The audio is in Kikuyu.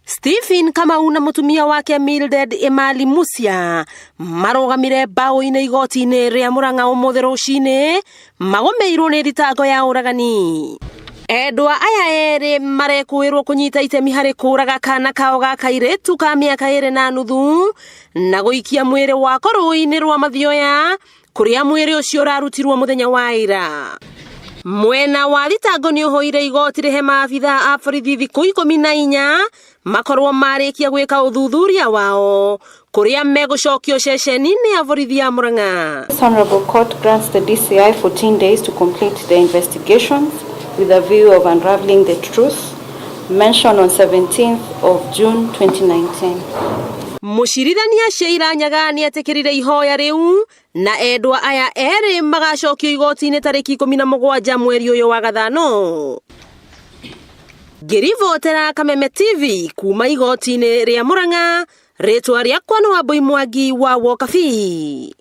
Stephen Kamau na mũtumia wake Mildred Emali Musia marũgamire mbaũ-inĩ igoti-inĩ rĩa Murang'a ũmũthĩ rũcinĩ magũmĩirwo nĩ thitango ya ũragani. Endwa aya erĩ marekũĩrwo kũnyita itemi harĩ kũraga kana kao ga kairĩtu ka mĩaka ĩrĩ na nuthu na gũikia mwĩrĩ wako rũĩ-inĩ rwa Mathioya kũrĩa mwĩrĩ ũcio ũrarutirwo mũthenya wa ira. Mwena wa thitango nĩ ũhoire igoti rĩhe maabithaa a borithi thikũ 14 makorwo marĩkia gwĩka ũthuthuria wao kũrĩa megũcokio ceceni-inĩ ya borithi ya Murang'a. This Honorable Court grants the DCI 14 days to complete the investigations with a view of unraveling the truth mentioned on 17th of June 2019. Mũcirithania Sheila Nyaga nĩetĩkĩrire ihoya rĩu na endwa aya erĩ magacokio igoti-inĩ tarĩki 17 mweri ũyũ wa gathano. Ngĩribotera Kameme TV kuma igoti-inĩ rĩa Murang'a, rĩtwa rĩakwa nĩ Wambui Mwangi wa Wokabi.